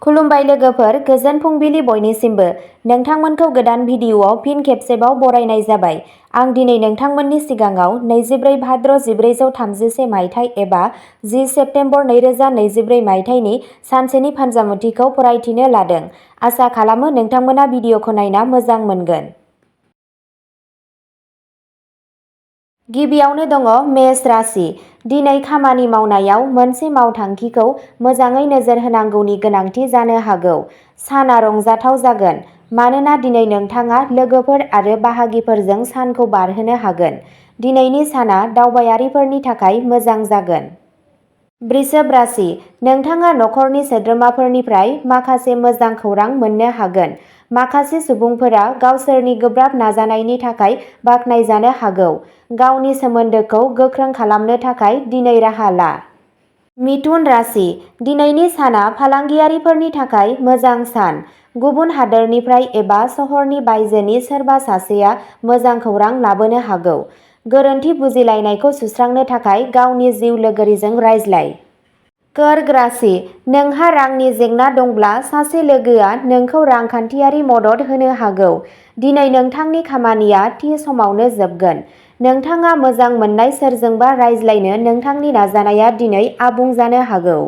खुलुमबाय लोगोफोर, गोजोन फुंबिलि बयनिसिमबो। नोंथांमोनखौ गोदान भिडिअआव फिन खेबसेबाव बरायनाय जाबाय। आं दिनै नोंथांमोननि सिगाङाव 24 भाद्र 1436 मायथाइ एबा 10 सेप्तेम्बर 2024 मायथाइनि सानसेनि फानजामुथिखौ फरायथिनो लादों। आसा खालामो नोंथांमोना भिडिअखौ नायना मोजां मोनगोन। गिबियावनो दङ मेष राशि। दिनै खामानि मावनायाव मोनसे मावथांखिखौ मोजाङै नोजोर होनांगौनि गोनांथि जानो हागौ। साना रंजाथाव जागोन मानोना दिनै नोंथाङा लोगोफोर आरो बाहागिफोरजों सानखौ बारहोनो हागोन। दिनैनि साना दावबायारिफोरनि थाखाय मोजां जागोन। वृषभ राशि। नोंथाङा नखरनि सोद्रोमाफोरनिफ्राय माखासे मोजां खौरां मोननो हागोन। माखासे सुबुंफोरा गावसोरनि गोब्राब नाजानायनि थाखाय बाख्नायजानो हागौ। गावनि सोमोन्दोखौ गोख्रों खालामनो थाखाय दिनै राहा ला। मिथुन राशि। दिनैनि साना फालांगियारिफोरनि थाखाय मोजां सान। गुबुन हादोरनिफ्राय एबा सहरनि बायजोनि सोरबा सासेया मोजां खौरां लाबोनो हागौ। गोरोन्थि बुजिलायनायखौ सुस्रांनो थाखाय गावनि जिउ लोगोरिजों रायज्लाय। कर्क राशि। नोंहा रांनि जेंना दंब्ला सासे लोगोआ नोंखौ रांखान्थियारि मदद होनो हागौ। दिनै नोंथांनि खामानिया थि समावनो जोबगोन। नोंथाङा मोजां मोननाय सोरजोंबा रायज्लायनो नोंथांनि नाजानाया दिनै आबुं जानो हागौ।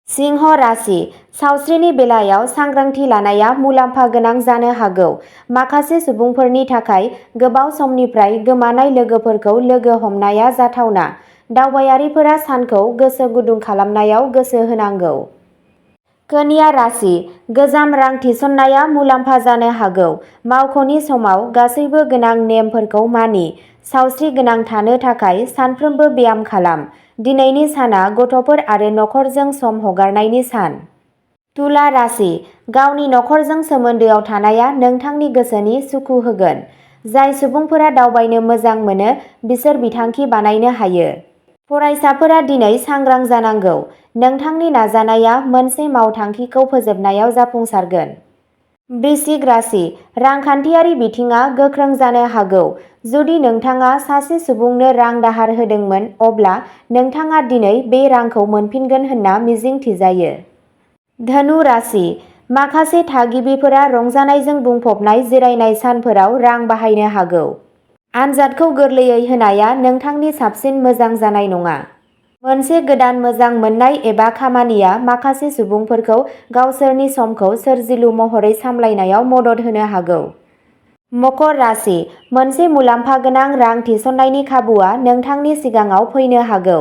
सिंह राशि। सावस्रिनि बेलायाव सांग्रांथि लानाया मुलाम्फा गोनां जानो हागौ। माखासे सुबुंफोरनि थाखाय गोबाव समनिफ्राय गोमानाय लोगोफोरखौ लोगो हमनाया जाथावना। दावबायारिफोरा सानखौ गोसो गुदुं खालामनायाव गोसो होनांगौ। कन्या राशि। गोजाम रां थिसननाया मुलाम्फा जानो हागौ। मावख'नि समाव गासैबो गोनां नेमफोरखौ मानि। सावस्रि गोनां थानो थाखाय सानफ्रोमबो ब्याम खालाम। दिनैनि साना गथ'फोर आरो नखरजों सम हगारनायनि सान। तुला राशि। गावनि नखरजों सोमोन्दोआव थानाया नोंथांनि गोसोनि सुखु होगोन। जाय सुबुंफोरा दावबायनो मोजां मोनो बिसोर बिथांखि बानायनो हायो। फरायसाफोरा दिनै सांग्रां जानांगौ। नोंथांनि नाजानाया मोनसे मावथांखिखौ फोजोबनायाव जाफुंसारगोन। वृश्चिक राशि। रांखान्थियारि बिथिङा गोख्रों जानो हागौ। जुदि नोंथाङा सासे सुबुंनो रां दाहार होदोंमोन अब्ला नोंथाङा दिनै बे रांखौ मोनफिनगोन होनना मिजिं थिजायो। धनु राशि। माखासे थागिबिफोरा रंजानायजों बुंफबनाय जिरायनाय सानफोराव रां बाहायनो हागौ। आनजादखौ गोरलैयै होनाया नोंथांनि साबसिन मोजां जानाय नङा। मोनसे गोदान मोजां मोननाय एबा खामानिया माखासे सुबुंफोरखौ गावसोरनि समखौ सोरजिलु महरै सामलायनायाव मदद होनो हागौ। मकर राशि। मोनसे मुलाम्फा गोनां रां थिसननायनि खाबुआ नोंथांनि सिगाङाव फैनो हागौ।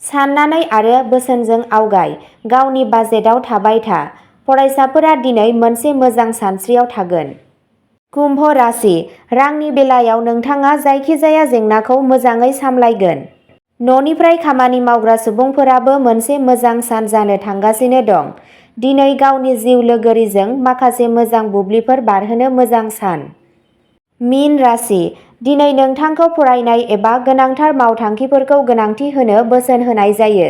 साननानै आरो बोसोनजों आवगाय। गावनि बाजेटआव थाबाय था। फरायसाफोरा दिनै मोनसे मोजां सानस्रियाव थागोन। कुम्भ राशि। रांनि बेलायाव नोंथाङा जायखिजाया जेंनाखौ मोजाङै सामलायगोन। न'निफ्राय खामानि मावग्रा सुबुंफोराबो मोनसे मोजां सान जानो थांगासिनो दं। दिनै गावनि जिउ लोगोरिजों माखासे मोजां बुब्लिफोर बारहोनो मोजां सान। मीन राशि। दिनै नोंथांखौ फरायनाय एबा गोनांथार मावथांखिफोरखौ गोनांथि होनो बोसोन होनाय जायो।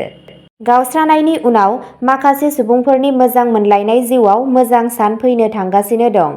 गावस्रानायनि उनाव माखासे सुबुंफोरनि मोजां मोनलायनाय जिउआव मोजां सान फैनो थांगासिनो दं।